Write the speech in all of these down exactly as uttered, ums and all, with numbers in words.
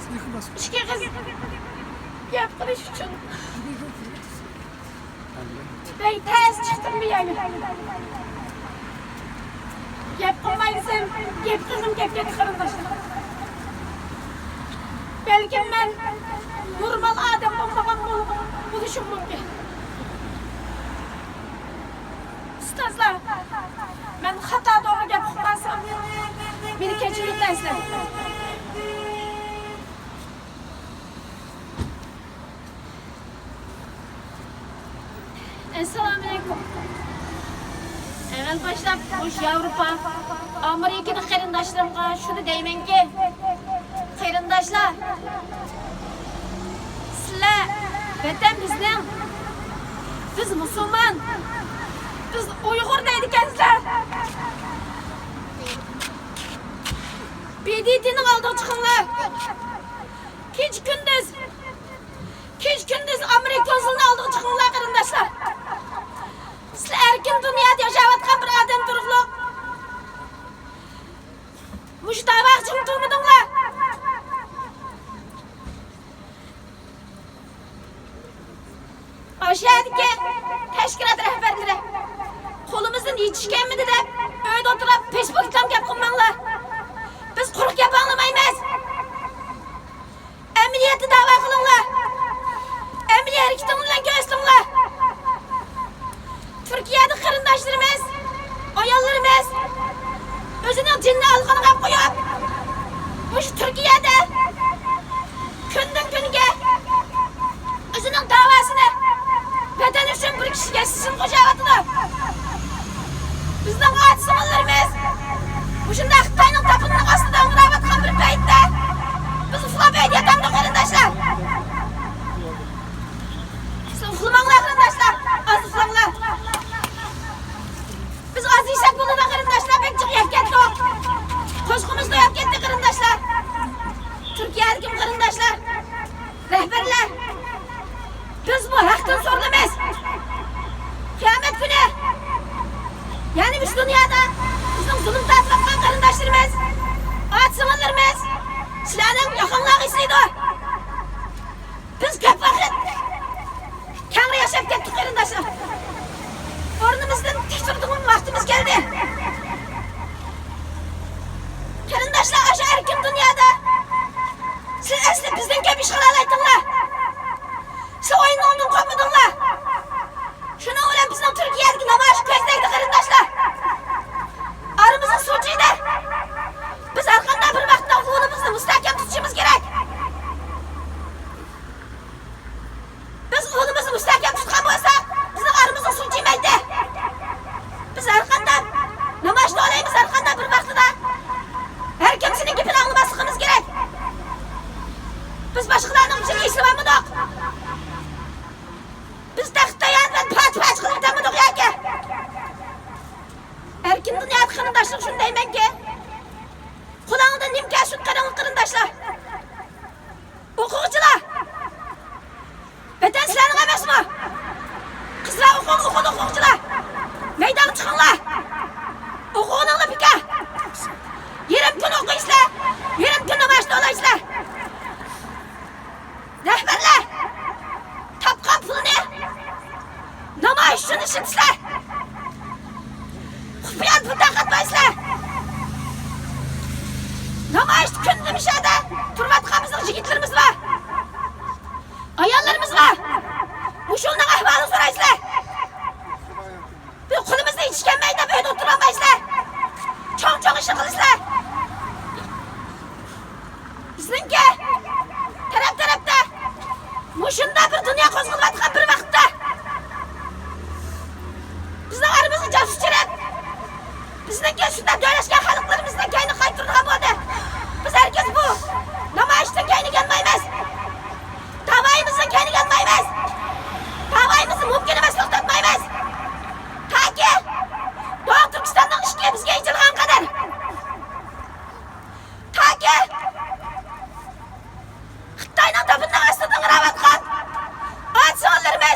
ئىككى قىز گەپ قىلىش ئۈچۈن بەك تەس چىقتىم بۇ يەرگە. گەپ قىلماي دېسەم، گەپ قىلغۇم كەپ كەتتى، قېرىنداشلار. بەلكىم مەن نورمال ئادەم بولمىغان بول-، بولۇشۇم مۇمكىن. ئۇستازلار، مەن خاتا توغرا گەپ قىلىپ قالسام، مېنى كەچۈرۈڭلار سىلەر. ئەسسالامۇئەلەيكۇم. ئەۋۋەل باشلاپ مۇشۇ ياۋروپا، ئامېرىكىدىكى قېرىنداشلىرىمغا شۇنى دەيمەنكى، قېرىنداشلار، سىلەر ۋەتەن بىزنىڭ، بىز مۇسۇلمان، بىز ئۇيغۇر دەيدىكەنسىلەر. ب د ت نىڭ ئالدىغا چىقىڭلار. كېچە-كۈندۈز، كېچە-كۈندۈز ئامېرىكا كونسۇلىنىڭ ئالدىغا چىقىڭلار، قېرىنداشلار. سىلەر ئەركىن دۇنيادا ياشاۋاتقان بىر ئادەم تۇرۇقلۇق. مۇشۇ داۋاغا جىم تۇرمىدىڭلار. ئاشۇ يەردىكى تەشكىلات رەھبەرلىرى قولىمىزدىن يېتىشكەنمىدى دەپ ئۆيدە ئولتۇرۇپ فېيسبۇكتا گەپ قىلماڭلار. بىز قۇرۇق گەپ ئاڭلىمايمىز. ئەمەلىيەتتە داۋا قىلىڭلار. ئەمەلىي ھەرىكىتىڭلار بىلەن كۆرسىتىڭلار. تۈركىيەدە قېرىنداشلىرىمىز، ئاياللىرىمىز ئۆزىنىڭ جېنىنى ئالغىنى قويۇپ، مۇشۇ تۈركىيەدە كۈندىن كۈنگە ئۆزىنىڭ داۋاسىنى ۋەتەن ئۈچۈن بىر كىشىگە ياشىشىنى قوشۇۋاتىدۇ. بىزنىڭ ئاتا-سىڭىللىرىمىز مۇشۇنداق خىتاينىڭ داپىنىنىڭ ئاستىدا ھۆڭرەۋاتقان بىر پەيتتە، بىز ئۇخلاپ ئۆيدە ياتامدۇق، قېرىنداشلار. سىز ئۇخلىماڭلار، قېرىنداشلار، ئاز ئۇخلاڭلار. بىز ئاز يېسەك بولىدۇ، قېرىنداشلار، بەك جىق يەپ كەتتۇق. قوشىقىمىز تويۇپ كەتتى، قېرىنداشلار. تۈركىيەدىكى قېرىنداشلار، رەھبەرلەر، بىز بۇ ھەقتىن سورىلىمىز. قىيامەت كۈنى، يەنى مۇشۇ دۇنيادا بىزنىڭ زۇلۇم تارتىۋاتقان قېرىنداشلىرىمىز، ئاتا-سىڭىللىرىمىز، سىلەرنىڭ ياقاڭلارغا ئېسىلىدۇ. بىز كۆپ ۋاقىت كەڭرى ياشاپ كەتتۇق، قېرىنداشلار. ئورنىمىزدىن تىك تۇرىدىغان ۋاقتىمىز كەلدى. قېرىنداشلار، ئاشۇ ئەركىن دۇنيادا سىز ئەسلى بىزدىن كۆپ ئىش قىلالايتتىڭلار. سىز ئويۇننىڭ ئالدىن قوپمىدىڭلار. شۇنىڭ بىلەن بىزنىڭ تۈركىيەدىكى نامايىش كۆز تەگدى، قېرىنداشلار. ئارىمىزدا سۇ چىقتى. بىز ھەرقانداق بىر ۋاقىتتا ئۇلىمىزنى مۇستەھكەم تۇتۇشىمىز كېرەك. بىز ئۇلىمىزنى مۇستەھكەم تۇتقان بولساق، بىزنىڭ ئارىمىزغا سۇ چىقمايدۇ. بىز ھەرقانداق نامايىشتا بولايمىز، ھەرقانداق بىر ۋاقتىدا ھەر كىمسىنىڭ گېپىنى ئاڭلىماسلىقىمىز كېرەك. بىز باشقىلارنىڭ ئىچىگە ئېسىلىۋالمىدۇق. بىز تەخت تايان بىلەن پاچ-پاچ قىلىپ ئۆتەلمىدۇق ياكى. ئەركىن دۇنيادا قېرىنداشلار، شۇنى دەيمەنكى، قولۇڭدىن نېمە كەلسۇن قىلىڭ، قېرىنداشلار. ئوقۇغۇچىلار! ۋەتەن سىلەرنىڭ ئەمەسمۇ؟ قىزلار ئوقۇڭ، ئوقۇڭ، ئوقۇغۇچىلار! مەيدانغا چىقىڭلار! ئوقۇغىنىڭلار بىكار! يېرىم كۈن ئوقۇيسىلەر، يېرىم كۈن نامايىشتا بولايسىلەر! رەھبەرلەر! تاپقان پۇلنى نامايىش ئۈچۈن ئىشلىتىسىلەر. خۇپىيان پۇل تارقاتمايسىلەر. نامايىشتا كۈندە مۇشۇ يەردە تۇرۇۋاتقان بىزنىڭ يىگىتلىرىمىز بار. ئاياللىرىمىز بار. مۇشۇلارنىڭ ئەھۋالىنى سورايسىلەر. بىز قولىمىزدا ھېچ كەلمەي دەپ ئۆيدە ئولتۇرالمايسىلەر. چوڭ-چوڭ ئىشنى قىلىسىلەر. بىزنىڭكى تەرەپ-تەرەپتە مۇشۇنداق بىر دۇنيا قوزغىلىۋاتقان بىر ۋاقىتتا، بىزنىڭ ئارىمىزغا جاسۇس چىرىپ، بىزنىڭكى شۇنداق دۆلەشكەن خەلقلىرىمىزنىڭ كەينىگە قايتۇرىدىغان بولدى. بىز ھەرگىز بۇ نامايىشتىن كەينىگە يانمايمىز. داۋايىمىزنىڭ كەينىگە يانمايمىز. داۋايىمىزنى مۇمكىن ئەمەسلىككە تارتمايمىز. تاكى دوغۇ تۈركىستاننىڭ ئىشىكى بىزگە ئېچىلغان قەدەر. تاكى خىتاينىڭ داپىنىنىڭ ئاستىدا ھىڭراۋاتقان ئاتا-سىڭىللىرىمىز،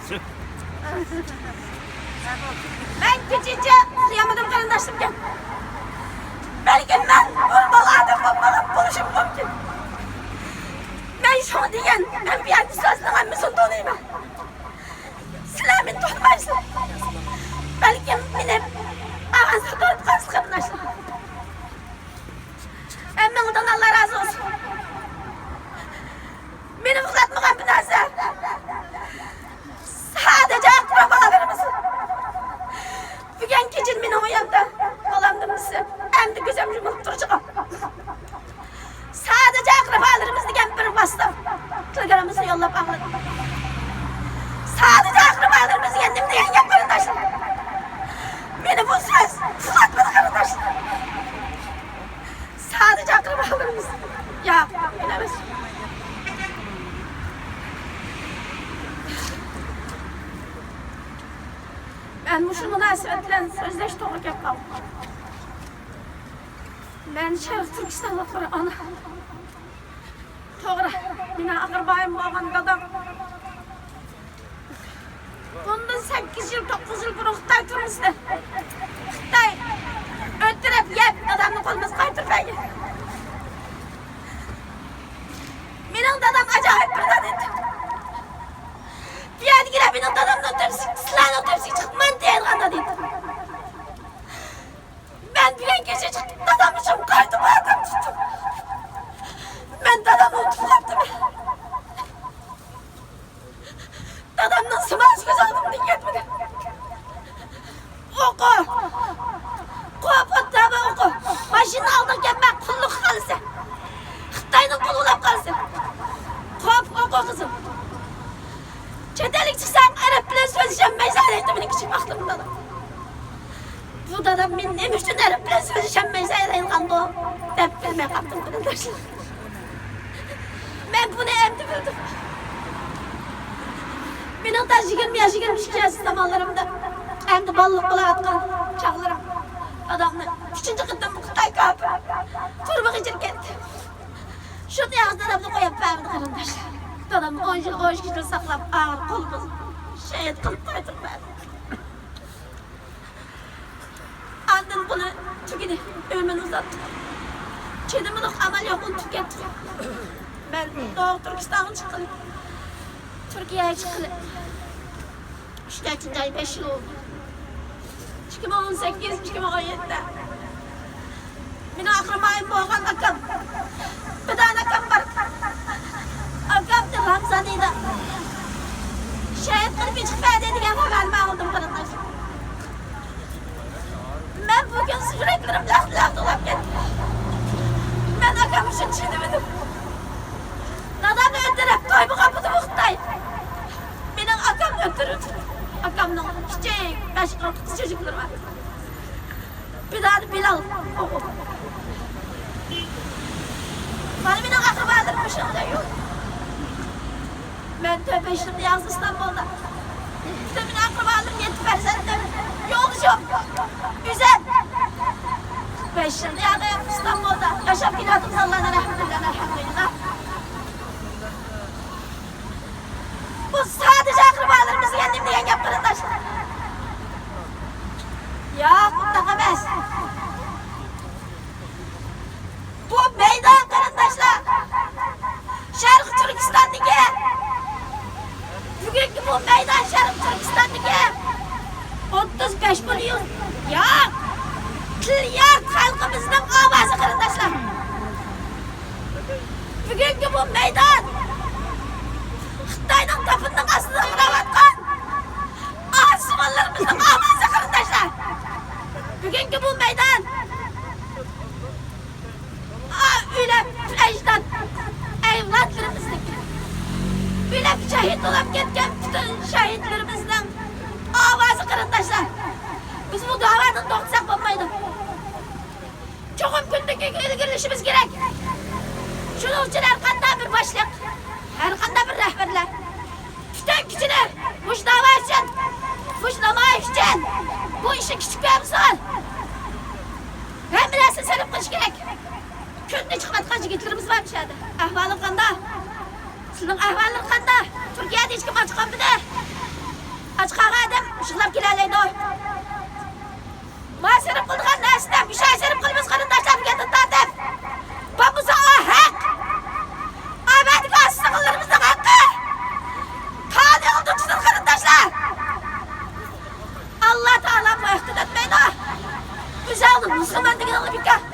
مەن كېچىچە ئۇخلىيالمىدىم قېرىنداشلىرىم. بەلكىم مەن نورمال ئادەم بولمىغان بولۇشۇم مۇمكىن. مەن شۇڭا دېگەن ئەنبىيانىڭ سۆزىنىڭ ھەممىسىنى تونۇيمەن. سىلەر مېنى تونۇمايسىلەر. بەلكىم مېنى ئاغزىغا تارتقانسىز قېرىنداشلار. ھەممىڭدىن ئاللا رازى بولسۇن. مېنى ئۇخلاتمىغان بىر نەرسە. سادىچە ئەقرىبالىرىمىز. بۈگۈن كېچىدە مېنىڭ ئۇيامدا بالامدىن بىسى ئەمدى كۆزۈم يۇمۇلۇپ تۇرىدىغان. سادىچە ئەقرىبالىرىمىز دېگەن بىر ۋاسىتە تېلېگراممىسىنى يوللاپ ئاڭلىدىم. سادىچە ئەقرىبالىرىمىز دېگەن نېمە دېگەن گەپ قېرىنداشلار؟ مېنى بۇ سۆز ئۇخلاتمىدى قېرىنداشلار. سادىچە ئەقرىبالىرىمىز. ياق، مۇمكىن ئەمەس. مەن مۇشۇ مۇناسىۋەت بىلەن سۆزلەش توغرا كەپ قالدى. مەن شەرقىي تۈركىستانلىقلار ئانا. توغرا، مېنىڭ ئەقرىبايىم بولغان دادام بۇندىن سەككىز يىل، توققۇز يىل بۇرۇن خىتاي تۈرمىسىدە خىتاي ئۆلتۈرۈپ يەپ، دادامنى قولىمىزغا قايتۇرۇپ بەرگەن. مېنىڭ دادام ئاجايىپ بىر دادا ئىدى. بۇ يەردىكىلەر مېنىڭ دادامنىڭ تۆپىسىگە، سىلەرنىڭ تۆپىسىگە چىقىپ مەن دەيدىغان دادا ئىدى. مەن بۈگۈن كېچە چىقىپ دادام ئۈچۈن قايتىپ ئادەم تۇتتۇم. مەن دادامنى ئۇنتۇپ قاپتىمەن. دادامنىڭ سىماسى كۆز ئالدىمدىن كەتمىدى. ئوقۇ! قوپ ئوتتابا ئوقۇ! ماشىنا ئالدىڭ كەلمە، قۇللۇققا قالىسەن. خىتاينىڭ قولىغا قالىسەن. قوپ ئوقۇ قىزىم. چەت ئەلگە چىقساڭ ئەرەب بىلەن سۆزلىشەلمەيسەن دەيتتى مېنى كىچىك ۋاقتىمدا. بۇ دادام مېنى نېمە ئۈچۈن ئەرەب بىلەن سۆزلىشەلمەيسەن دەيدىغاندۇ دەپ بىلمەي قاپتىم قېرىنداشلار. مەن بۇنى ئەمدى بىلدىم. مېنىڭ تازا يىگىرمە ياش، يىگىرمە ئىككى ياش زامانلىرىمدا، ئەمدى بالىلىق بولۇۋاتقان چاغلىرىم، دادامنى ئۈچىنچى قېتىم خىتاي كاپىر تۈرمىگە ئېچىرىپ كەتتى. شۇ ياغدا دادامنى قويۇپ بەرمىدى قېرىنداش. دادامنى ئون يىل، ئون ئىككى يىل ساقلاپ، ئاغرىپ قولىمىز شېھىت قىلىپ قايتۇرۇپ بەردى. ئاندىن بۇنى تۈگىدى، ئۆمرىنى ئۇزارتتۇق. چىدىمىدۇق، ئامال يوق، ئۇنتۇپ كەتتۇق. مەن دوغۇ تۈركىستانغا چىققىلى، تۈركىيەگە چىققىلى ئۈچ تۆتىنچى ئاي، بەش يىل بولدى. ئىككى مىڭ ئون سەككىز، ئىككى مىڭ ئون يەتتە. مېنىڭ ئەقرىبايىم بولغان ئاكام، بىر دانە ئاكام بار. ئاكامنى رامزان ئېيىدا شېھىت قىلىپ ئېچىپ بەردى دېگەن خەۋەرنى ئاڭلىدىم قېرىنداش. مەن بۈگۈن يۈرەكلىرىم لەخت-لەخت ئۇلاپ كەتتى. مەن ئاكام ئۈچۈن چىدىمىدىم. دادامنى ئۆلتۈرۈپ تويمىغان بۇ خىتاي. مېنىڭ ئاكامنى ئۆلتۈرۈپ، ئاكامنىڭ كىچىك بەش-ئالتە قىز چۆچەكلىرى بار. بىلال، بىلال. مانا مېنىڭ ئەقرىبالىرىم مۇشۇ يەردە يوق. مەن تۆت بەش يىلدىن يالغۇز ئىستانبۇلدا. پۈتۈن مېنىڭ ئەقرىبالىرىم، يەتتە پەرزەنتىم، يولدىشىم، ئۆزۈم. بەش يىلدىن يالغۇز ئىستانبۇلدا ياشاپ كېلىۋاتىمىز، ئاللانىڭ رەھمىتى بىلەن، ئەلھەمدۇلىللا. بۇ سادىچە ئەقرىبالىرىمىز دېگەن نېمە دېگەن گەپ قېرىنداشلار؟ ياق، ئۇنداق ئەمەس. بۇ مەيدان قېرىنداشلار، شەرقىي تۈركىستاندىكى، بۈگۈنكى بۇ مەيدان شەرقىي تۈركىستاندىكى ئوتتۇز بەش مىليون، ياق، تىرىليارد خەلقىمىزنىڭ ئاۋازى قېرىنداشلار. بۈگۈنكى بۇ مەيدان خىتاينىڭ داپىنىنىڭ ئاستىدا ئۇرۇۋاتقان ئاز زۇۋانلىرىمىزنىڭ ئاۋازى قېرىنداشلار. بۈگۈنكى بۇ مەيدان، ئا، ئۆلۈپ ئەجداد، ئەۋلادلىرىمىزنىڭ، ئۆلۈپ شەھىت بولۇپ كەتكەن پۈتۈن شەھىتلىرىمىزنىڭ ئاۋازى قېرىنداشلار. بىز بۇ داۋانى توختىتىپ بولمايدۇ. چوقۇم كۈندىكىگە ئىلگىرىلىشىمىز كېرەك. شۇنىڭ ئۈچۈن ھەرقانداق بىر باشلىق، ھەرقانداق بىر رەھبەرلەر پۈتۈن كۈچىنى مۇشۇ داۋا ئۈچۈن، مۇشۇ نامايىش ئۈچۈن، بۇ ئىشنى كىچىك كۆرمىسۇن. ھەممە نەرسىنى سەرپ قىلىش كېرەك. كۈندە چىقىۋاتقان يىگىتلىرىمىز بار مۇشۇ يەردە. ئەھۋالى قانداق؟ سىلىنىڭ ئەھۋاللىرى قانداق؟ تۈركىيەدە ھېچكىم ئاچ قالمىدى. يىغلاپ كېلەلەيدۇ. ما سەرپ قىلىدىغان نەرسىدە مۇشۇ سەرپ قىلىمىز قېرىنداشلار، بۈگۈندىن تارتىپ. بولمىسا ئۇ ھەق. ئەمەلدىكى ئاتا-سىڭىللىرىمىزنىڭ ھەققى. قانۇن تۇتسۇن قېرىنداشلار. ئاللا تائالا بۇ ھەقتە ئۆتمەيدۇ. ئۆزۈڭنى مۇسۇلمان دېگىنىڭنى بىكار.